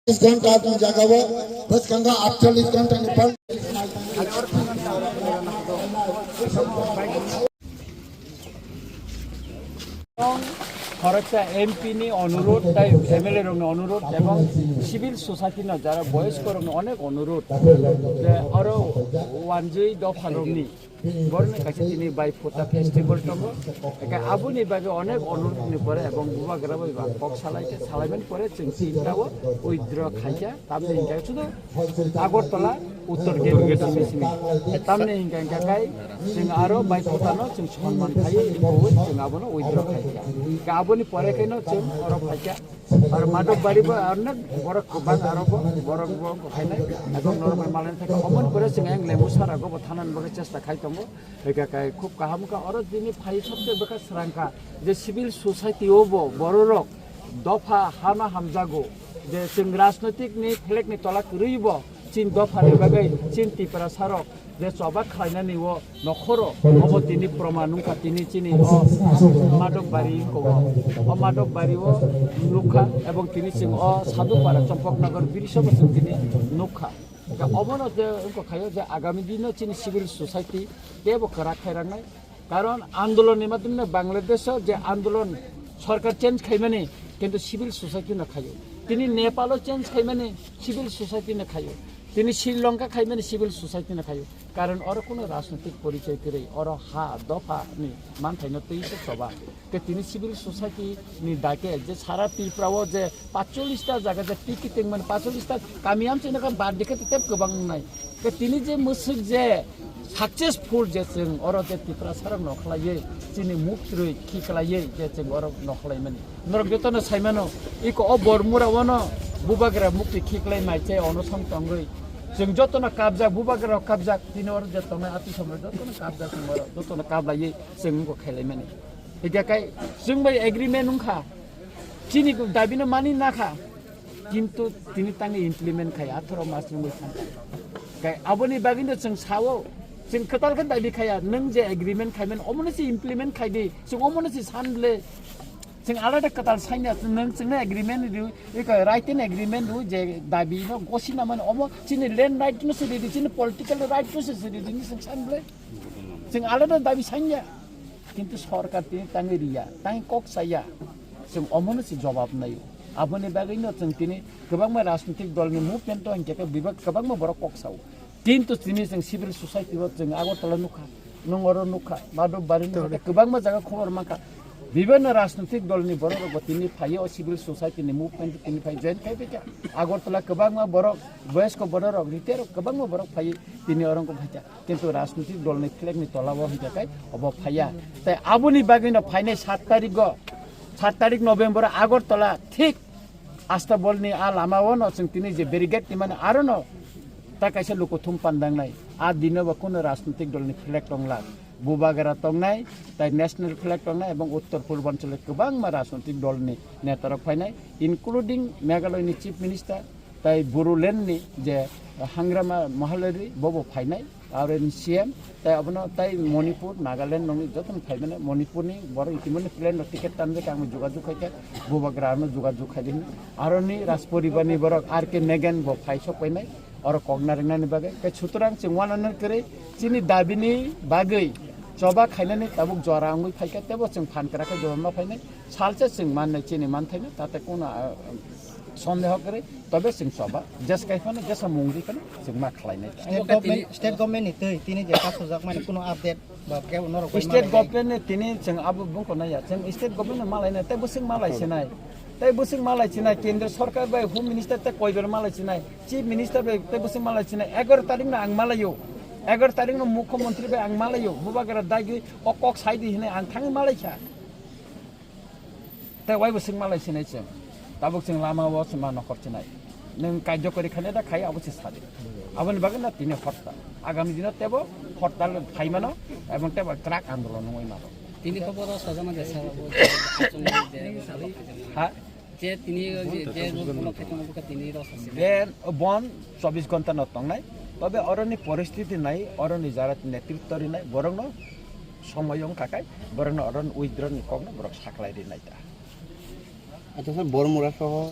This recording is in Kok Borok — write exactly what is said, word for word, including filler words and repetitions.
Chaubish ghonta ni jaga o bwskango aatchollish ghonta ni pal. Khoroksa M P ni onurod, tai M L A rokni onurod ebong civil society no jara boyoskorokni onek onurod je oro wanjwi dopharokni borokni kaisa tini bai phuta festival tongo. Eke aboni bagwi onek onurod ni pore ebong bubagra bai ba kok salai khe salaimani pore chwng tinta o withdraw khaikha, tamni hinkhe sudu Agartala Uttor Gate simi simi. Tamni hinkhe hinkhe kai chwng aro bai phuta no chwng sonman khaiwi chwng abono withdraw khaikha. Ke aboni pore khe no chwng oro phaikha. Aro Madhobari bo onek borok kwbang aro bo borok bo khainai. Abo norok bai malai thaka. Omoni pore chwng ayang Lembu Sara go bo thanani bagwi chesta khai tongo. Hwnkhe kai khub kaham kha. Oro tini phai sabse bwkha srang kha je civil society o bo bororok dopha hano hamjago je chwng rajnoitik ni flag ni tola kwrwi bo chini dopha ni bagwi chini Tiprasa rok je choba khlainani o nokhoro obo tini proman wngkha tini chini o Madhobari wngkha o. O Madhobari o nukha ebong tini chwng o Sadhupara Champaknagar birisobo chwng tini nukha. Hwnkhe obono je wngkha khayo je agami dino chini civil society teibo kwrak khai rangnai. Karon andolon ni madhyome Bangladesh o je andolon sorkar change khaimani kintu civil society no khayo. Tini Nepal o change khaimani civil society no khayo. Tini Sri Lanka khaimani civil society no khayo. Karon oro kuno rajnoitik porichoi kwrwi, oro ha dopha ni manthai no twi se choba. Ke tini civil society ni dake je sara Tripura o je pachchollish ta jaga je tiki tengmani pachchollish ta kami amchai nokha bad dikhe tei teb kwbang wngnai. Ke tini je mwswk je successful je chwng oro je Tiprasa rok nokhlaiwi chini muktrwi khiklaiwi je chwng oro nokhlaimani. Norok jotono saimano iko o Bormura ono bubagra mukti khiklai mai chai ono song tongwi. Chwng jotono kabjak, bubagra rok kabjak, tini oro je tongnai ati somrok jotono kabjak, chwng oro jotono kablaiwi chwng wngkha khailaimani. Hingke kai chwng bai agreement wngkha, chini dabi no mani nakha, kintu tini tangwi implement khai atharo mas ni mwkhang. Kai aboni bagwi no chwng sao, chwng kwtal khe dabi khaya, nwng je agreement khaiman omono se implement khai di, chwng omono se san le, chwng alada kwtal sanya, nwng chwngno agreement rw, iko written agreement rw je dabi no gosi na mani omo chini land right no se ridi, chini political right no se ridi, chwng san le, chwng alada dabi sanya. Kintu sorkar tini tangwi riya, tangwi kok saya, chwng omono se jobab naio. Aboni bagwino chwng tini kwbangma rajnitik dolni movement o hinkhe khe bebak kwbangma borok kok sao. Kintu tini chwng civil society o chwng Agartala nukha, nwng oro nukha, Madhobari nukha, kwbangma jaga khobor mankha. Bibhinno rajnitik dolni borok rokbo tini phaiwi o civil society ni movement tini phai join khai phaikha. Agartala kwbangma borok, boyosko borok rok, rite rok kwbangma borok phaiwi tini oro wngkha phaikha. Kintu rajnitik dolni flag ni tola o hingkha khe obo phaiya. Tai aboni bagwino phainai sat tarik o, sat tarik November o Agartala thik Astabol ni a lama o no chwng tini je barricade ni mani aro no ta kaisa lukuthum pandangnai. A dino bo kuno rajnitik dolni flag tongla. Bubagra tongnai, tai national flag tongnai ebong Uttor Purbanchal o kwbangma rajnitik dolni netarok phainai, including Meghalaya ni Chief Minister, tai Bodoland ni je Hagrama Mohali bobo phainai, aro ni C M, tai abono tai Manipur, Nagaland nongni jotono phaimani, Manipur ni borok itimoni plane rok ticket tanjak ang jogajog khaikha, bubagra ano jogajog khaidi hwnwi. Aro ni Rajporibar ni borok R K Negen bo phai sok painai, oro kok narwknani bagwi. Tei sutorang chwng uananani kwrwi chini dabi ni bagwi choba khainani tabuk jora wngwi phaikha, teibo chwng phan kwrak khe jora ma phainai, salsa chwng mannai chini manthaino, tate kono, ah, sondeho kwrwi, tobe chwng choba, jes kai phano, jesa mungri phano chwng ma khlainai. State government, state government ni twi tini je kasojakmani kuno update ba kebo norok bai State manai government ni tini chwng abo bungkho naiya, chwng state government no malai nai, tei bwswk malai sinai, tei bwswk malai sinai, kendra sarkar bai home minister tei koibar malai sinai, chief minister bai tei bwswk malai sinai, egaroh tarik no ang malaio, egaroh tarik no mukhyamantri bai ang malaio, bubagra dagi o kok saidi hinwi ang thangwi malaikha. Tei waibo swngma lai sinai chwng. Tabuk chwng lama o chwngma nokhor chinai. Nwng kaijo kori khane da khai abo se sadi. Aboni bagwi no tini hortal. Agami dino tebo hortal phaimano ebong tebo kwrak andolon wngwi mano. Tini khoboro sajama jesa bo je achung je Ha? Je tini je je rukhuno khaitong bo tini rosasi. Ben bon chobbish ghonta no tongnai. Tobe oroni poristiti nai, oroni jara netritto rinai, borokno somoy wngkha kai, borokno oroni withdraw ni kokno borok saklai rinai ta. Acha sir, Bormura soho